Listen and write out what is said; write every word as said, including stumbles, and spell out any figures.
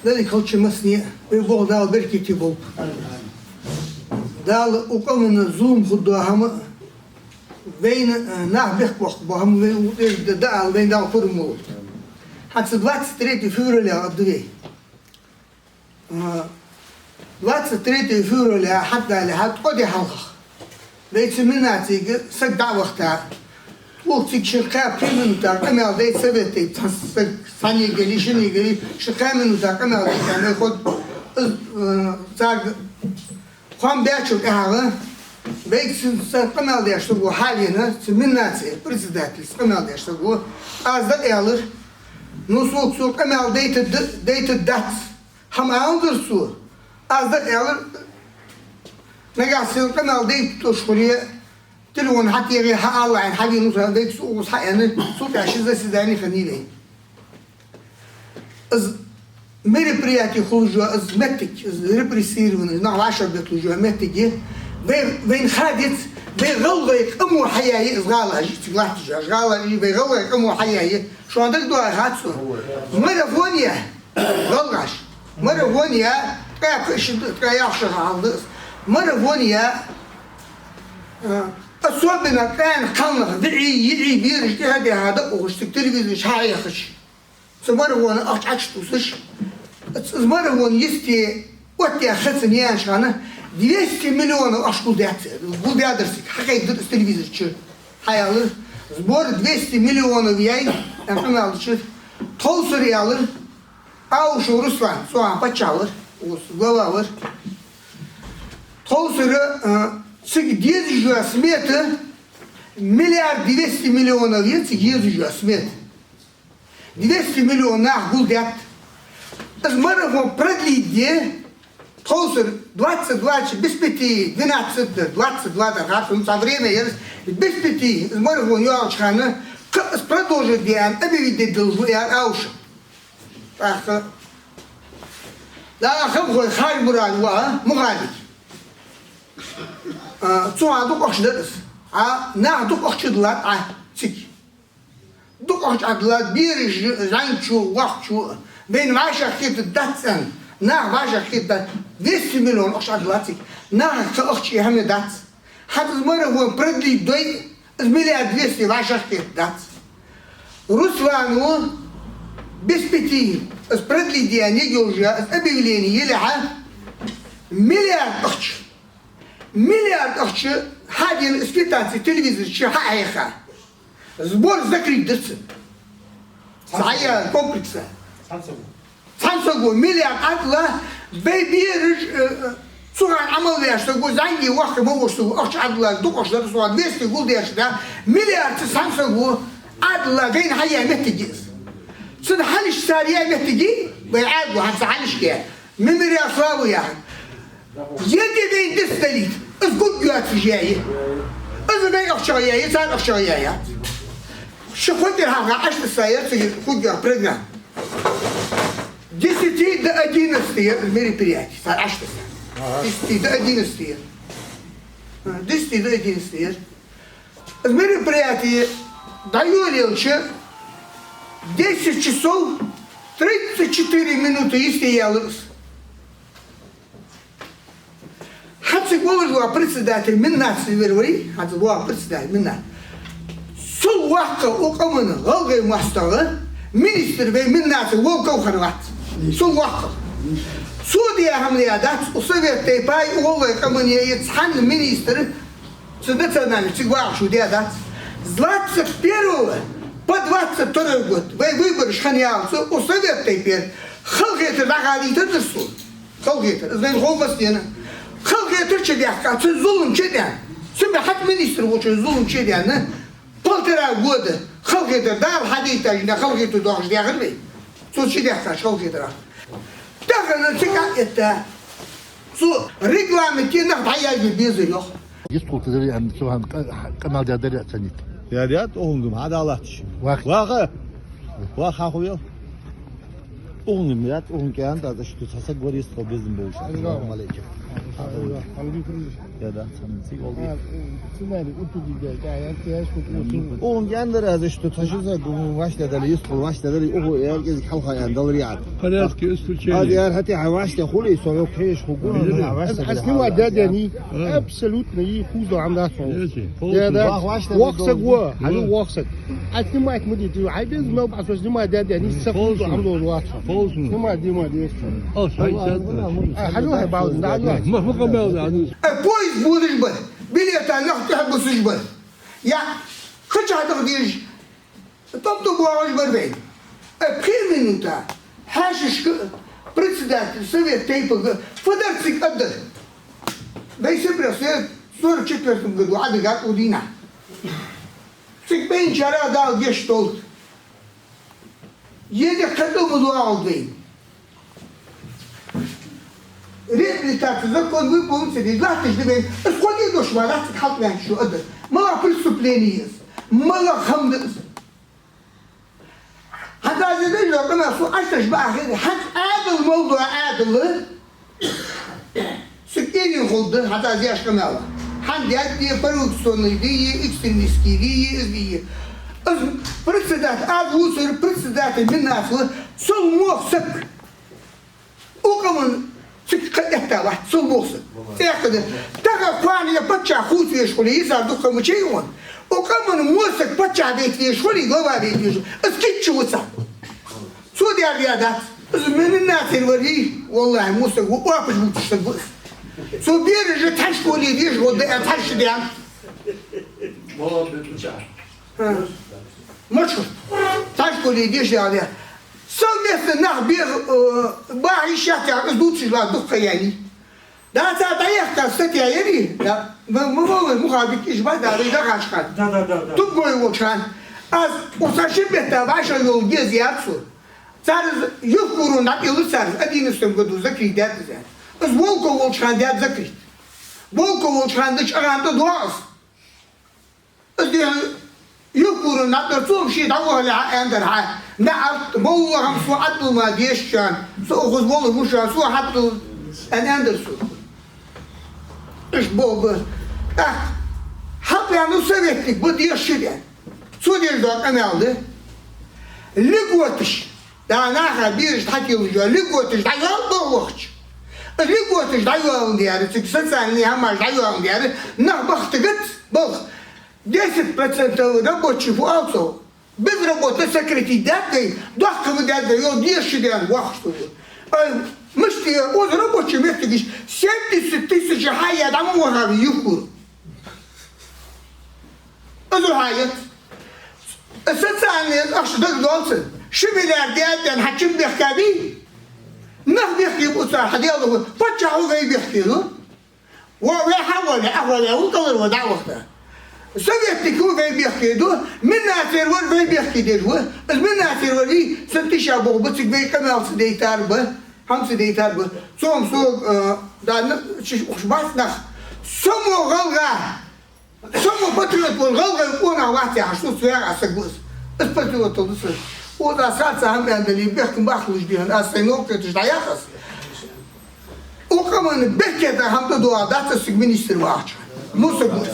Далла халча массане а вай болх Дала беркате болба. Дала укх къаманна зулам хургдола хӀама, вайна, э, нах бехк боаккхаргбола хӀама вай укх тӀера да-, дӀаала вайна Дала пурам лолда. ХӀанз цу двадцать третьего февраля а да вай. А, двадцать третьего февраля хьатӀадалалехьа ткъо ди хьалха вай цу Миннацига саг дӀа а вахийта, цунга цига шин-кхо минута къамаьл дайта совет дайта, цхьан саг, цхьаннега яле, шиннега яле, шин-кхо минута къамаьл дайта вай ход, из, э, царга хоам баьчул тӀехьагӀа, вайга цу, цу къамаьл деш саго хьавена, цу Миннаци председателаца цу къамаьл деш саго, аз дӀааьлар: «Ну, сога цо къамаьл дайтаргда, дайтаргдац». ХӀама аьннадар цо. Аз дӀааьлар: «Нагахьа санна къамаьл дайта тӀехьа хуле, телефон хьатӀаехьа, хьаала аьнна, хьавена ва со», вайга цо укхаза хьаенна, цул тӀехьагӀа ши заседани хиннай вай. Из мероприяти хулаш йола из моттиг, из репрессированный, нах вӀашагӀбетталуш йола моттиг я, вай, вайна ха деза, вай гӀалгӀай къамо хьаяьй из гӀалаш, цига латташ йола гӀалаш, вай гӀалгӀай къамо хьаяьй. Шоана дагадоагӀий хац сона? Марафон яь гӀалгӀаша. Марафон яь, ткъаь кхы а ши ди, ткъаь ялх шу хьалха да из. Марафон яь, а, особенно къаьна кхалнах, виӀий, йиӀий бераш тӀехьа-тӀехьа дӀаухаш, цига телевизора чу хьахьехаш. Цу марафона ахча Ӏочутувсаш, из марафон йисте оттаяь ха ца яьннача хана, двести миллионов ахча гулдаьд, гулдаьдар цига, хьакхайкадаьдар из телевизора чу. Хьаяьлар: «Сбор двести миллионов яьй», аьнна, къамаьл дича. Тховсара аьлар Аушев Руслан, цу хана паччахь вар, укхаза глава вар. Тховсара, а, цига дезаш йола смета миллиард двести миллионов я, цига езаш йола смета. Двести миллион наха гулдаьд. Из марафон продлить де, тховсара двадцать два часа, без пяти двенадцать дар, двадцать два дар, хӀаьта цхьа время яр, без пяти из марафон йоагӀача хана, кхы а из продолжить де аьнна, объявить де дезаш ва, аьлар Аушев. ТӀаккха, да, хӀама хой Хажмурад ва, а, мухалиф. А, цу хана дукха ахча дар из. А, наха дукха ахча диллад Ӏа цига. Дукха ахча Ӏадиллад, бераш, зӀамигачо, воккхачо, вайна вӀашагӀкхетаргдац аьнна, наха вӀашагӀкхетаргдац. Двести миллион ахча Ӏадиллад цига. Наха кхы ахча е хӀама дац. ХӀанз из марафон продлить дой, из миллиард двести вӀашагӀкхетаргдац. Руслана без пяти из продлить де аьнна йолаш я, из объявлени елехьа, миллиард ахча. Миллиард ахча хьадена, из квитанци телевизора чу хьахьеха. Сбор закрыть дир цун. Цхьа я комплекса. Цхьан саго миллиард Ӏадилла, вай бераш, э, э, цу хана Ӏамал веш саго, зӀамига, воккха ма веш саго, ахча Ӏадилла, дукха ахча дар цу хана, двести гулдеш да, миллиард цу цхьан саго Ӏадилла, вайна хьаяь моттиг я из. Цун хьалхашка цар яь моттиг я, вай Ӏаьдало хӀанз цу хьалхашка яь. Мемориал славы яхар. Е де вайна дицдалийта, из гургйоацаш яьй. Из вай ахчах яьй, цар ахчах яьй. Ши-кхо тӀера хьалха Ӏочутесса яр цига хургйола программа. Десяти до одиннадцати яр мероприяти, цар Ӏочутесса. Ага. Десяти до одиннадцати яр. А, десяти до одиннадцати яр. Из мероприяти дӀайолаелча, десять часов тридцать четыре минуты йисте яьлар из. ХӀанз цига волаш вола председатель Миннаци вар вай, хӀанз вола председатель Миннаци. Цул воккхагӀа укх къаман гӀалгӀай моастагӀа, министр вай Миннаци Волков хиннавац. Цул воккхагӀа. Цо даь хӀама даьдац, укх Совет тейпай, укх гӀалгӀай къаманеи цхьанна министра цу национальни цига вагӀаш ва даьдац. С двадцать первого по двадцать второй год вай выбораш хинна яллалца укх Совет тейпера халахетар дӀахадийтар дар сона. Халахетар. Из вайна хов массанена. Халахетар чу даьккха, цун зулам чу даьнна. Цу ме хӀанз министр волчо зулам чу даьнна. Полтора года халахетар, Дала хьадайташ, халахетар доахаш даьхар вай. Цо чу даьккхача халахетарах. Тахан цига а этта, цу регламенте нах дӀаязъе безар йоах. Йистхулаш дар аьнна, цу хана къа-, къамаьл даьдар а царна. Даьд, даьд, укхунга-м хьа далатташ. Ваха. Ваха. Ваха, хьахьо вел. Укхунга-м даьд, укхунга кӀаьнк дац, аш ду цхьа саг вар йистхила безам болаш. Ассаламу Ӏалайкум. Айва, хьалбихрулаш. Я, да, цхьан цига олди. А, э, цу маьре утуди дел, да, я, я, я, я, я. Укхун гендар аз иштта, тхо ши саг, гу, вашта дали, йистхул вашта дали, уху, я, кӀезига хьалха ян дал рият. Порядке исключение. Аз яр хӀаьта хьа вашта хули, со йок хеш ху гу, Видели? Аз, аз снимать дядя ни, абсолютно и хуза ам да сон. Видели? Я, да. Вах, вашта вах дол саг ва, хьалу вах саг. А снимать ма де, ты, ай, без мел, а со снимать дядя ни, са хуза ам дол вах. Ползун. Снимать, снимать, есть. О, шай, шай, шай. А, хьалу хай бал, да, да. Ма, ма, ма, да, да. Э, поезд будаш бар. Билета нах тӀехьа бусаш бар. Я, хача дах деш. Топто боагӀаш бар вай. Э, пхи минута. Хьаьшашка председатель совет тейпага фадарцик аддар. Вай сепрясе сорок четвертом году адыгат удина. Цик бен чара дал геш толт. Еде кадо мудуагӀал вай. Реабилитация закон выполнить ца деш латташ да вай. Ас ходи дош ма латташ хьалт вен шу ада. Мала преступление из. Мала хамда из. ХӀанз аз деш локъана су ашташ бахир. ХӀанз Ӏадал мал дуа Ӏадал. Су кӀирин хул да, хӀанз аз яш къамаьл. ХӀанз дядь де, провокационный де, экстремистский де, из де. Аз председатель, аз вусар председатель минасла, сол мох сак. Укъаман цик кхаэтта вац, сол мох сак. Тяхада, тага кван я паччахь хус веш хули, иза духха мучей он. Укъаман мох сак паччахь бейт веш хули, глава бейт веш. Аз китчу вуца. Цо дер я дац. Из мин нацир вари, валлахӀи, мусаг ву, опыт ву, тушаг ву. Цо бер же тхьаш коли деш, вот да, тхьаш дян. Молодец, ча. А. Мачху. Тхьаш коли деш, я, я. Совместно нах бер, э, бахи шатя, из дучи ла духха яни. Да, ца дӀаяхка статья яри, да. М-, м-, м-, мухабик ишба, да, да, да, хашхан. Да, да, да, да. Тугой волчхан. Аз, уса шибетта, ваша йол гез ярцу. Цар из юхкурун дӀапилу цар из, одиннадцатом году закрыть дяд из. Из Волков волчхан дяд закрыть. Волков волчхан дыч агӀан тӀа дуа из. Аз дехьа юхкурун набдар цом ший дӀавахале хьа аьндар хьа. МаӀарт, моллагӀам со Ӏаддал ма дешчан, со ухуз волу мушан, со хьаддал аьн аьндар со. Иш боху ба. Ах, хьакъяну советник ба деш ши ден. Цо деш дола къамаьл да. Льготаш. Да, наха бираш хьатилла жо, льготаш дӀайоал боху вахча. Льготаш дӀайоалан дера, цига социальный хӀамаш дӀайоалан дера, нах бахтагац боху. Десять процентов рабочий фу алцо. Без работы сократить даггай, дохка вы даггай, йо, деш ши ден вахча. Ай, мышти, оз рабочий меттигиш семьдесят тысяч хьая, дӀа ма вахави юхкур. Азу хьаят. Социальный ахча дагадоалца. Ши миллиард яьдден хьачим бехкаби? Нах бехке буца хьаделла ву. Паччахьо вай бехке ду. Ва вай хьавале, ахвале, ву калар ва дӀавахта. Советник ву вай бехке ду. Миннацер вар вай бехке деш ву. Аз миннацер вар и, сан тиша боху, бацик вай къамаьл ца дейтар ба. ХӀама ца дейтар ба. Цом со, э, да, н-, чиш ух бац нах. Само гӀалгӀа. Само патриот вон гӀалгӀай къонах вац яхаш, шу цвяга а саг вус. Аз патриот вус. Ода саца хӀама аьндали, бехкам бахлуш бихан, аз сай нокхеташ дӀаяхас. Укъаман бехкета хӀама да дуа, дац саг министр вахча. Ну саг вус.